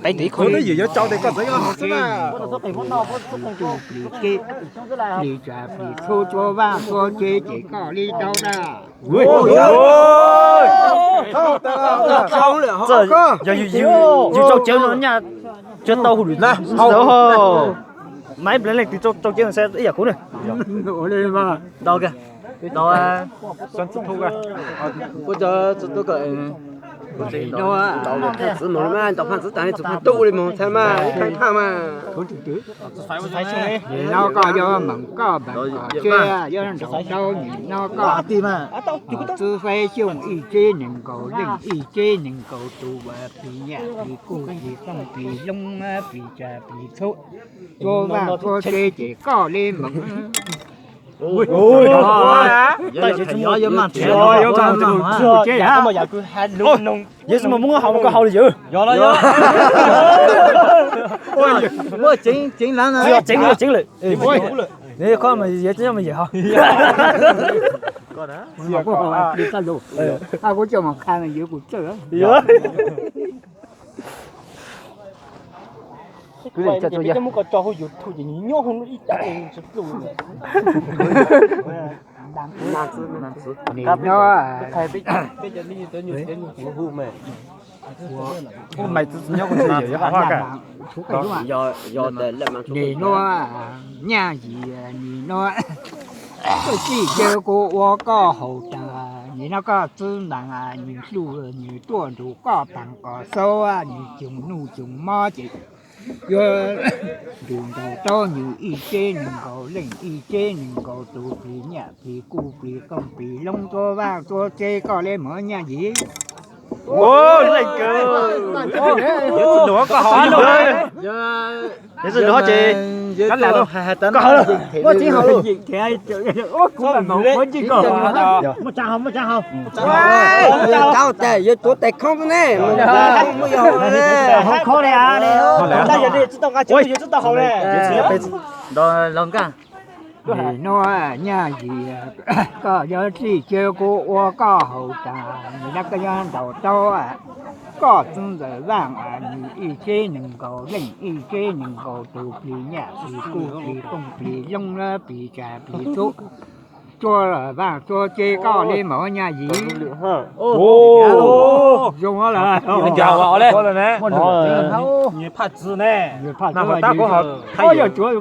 Peb twb ib qho twb ywm yuav tsaus tes koj txawm yuav hauv xwb na. Plis tsa plis txhub tsuab vaj tsuab tsev ces koj li tau na. Yog yus tsaus cawv no nyaj tsuas tau hauj lwm. Maiv Nplhaib leej twg tsaus cawv no saib ib yam kuv na. Ntau kiag, ntau. Txwv mus, ntaus phaj txwv tas ne, txwv phaj tub li mus txhaj mas ib phaj mas. Nim no koj yuav meem koj meem kom tseb yuav ntaus tau, nim no koj txwv faib xyooj ib tseb nees nkaum leej ib tseb nees nkaum tus, plis nyaj plis kuj plis tooj plis loob plis tsa plis txhub, tsuab vaj tsuab tsev ces koj li meem. Yeej tsis muaj hau koj hau li yog. Tsis yog tseev lawm. Nws qhov mas yog tsis nyob mas yog. Kuv coj mus qha yog kuv txawj. Nim no, nim no nyaj yim, nim no txij caw kuv ua koj haus tas, nim no koj txwb ntaas, nws hluj nws tuaj nrug koj paag kom xaub, nws coog nuj coog mob ces yuav nrug ntaus tau nws ib tseb nees nkaum leej ib tseb nees nkaum tus, plis nyaj plis kuj plis tooj plis loob tsuab vaj tsuab tsev, koj li meem nyaj yim. Leej kawg, yuav tsis nrug koj haus, yuav tsis nrug ces koj haus, muaj tseeb haus. Yuav tuav tais khoob xwb ne. Nim no nyaj yim, koj yuav txij caw kuv ua koj haus tas, nim no koj yuav ntaus tau koj txwb ntawm vaaj, nws ib tseb nees nkaum leej ib tseb nees nkaum tus, plis nyaj plis kuj plis tooj plis loob plis tsa plis txhub, tsuab vaaj tsuab tsev, koj li meem nyaj yim. Zoo lawm. Phaj txwv ne. Yog tsuav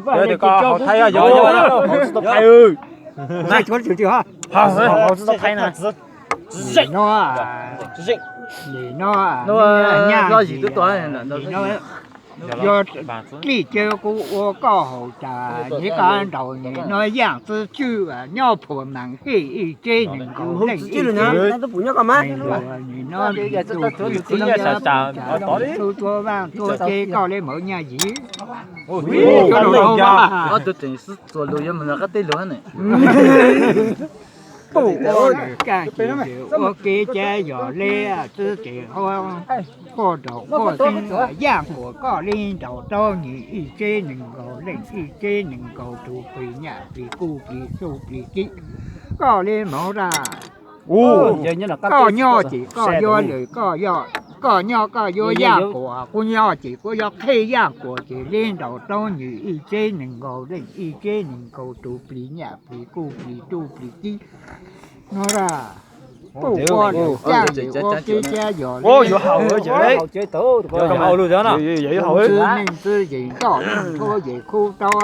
tsis tau phais na. Nim no, nim no nyaj yim, nim no yuav txij caw kuv ua koj haus tas, nws koj ntaus nim no yaaj txwv tswj nyob phuam maam hej ib tseb nees nkaum leej ib tseb, nim no txhub tsuab vaaj tsuab tsev, koj li meem nyaj yim. Ob tug tseem xwb txuas lug yuav mus qab teb lug ne. Puj ua lwm kaaj, ua kev cai yog le, txwv tseem quaj nraug quaj tseeb, yaaj kuas koj li ntaus tau nws ib tseb nees nkaum leej ib tseb nees nkaum tus, plis nyaj plis kuj plis xuj plis kib, koj li moov dab. Koj nyob ces koj yuav lwm, koj nyob koj yuav yaaj kuas, kuv nyob ces kuv yuav qheb yaaj kuas, ces li ntaus tau nws ib tseb nees nkaum leej ib tseb nees nkaum tus, plis nyaj plis kuj plis xuj plis kib. No, puj ua lwm kaaj, ua kev cai yog le, txwv neej txwv yees, ntoj neej txhub yees khub tau.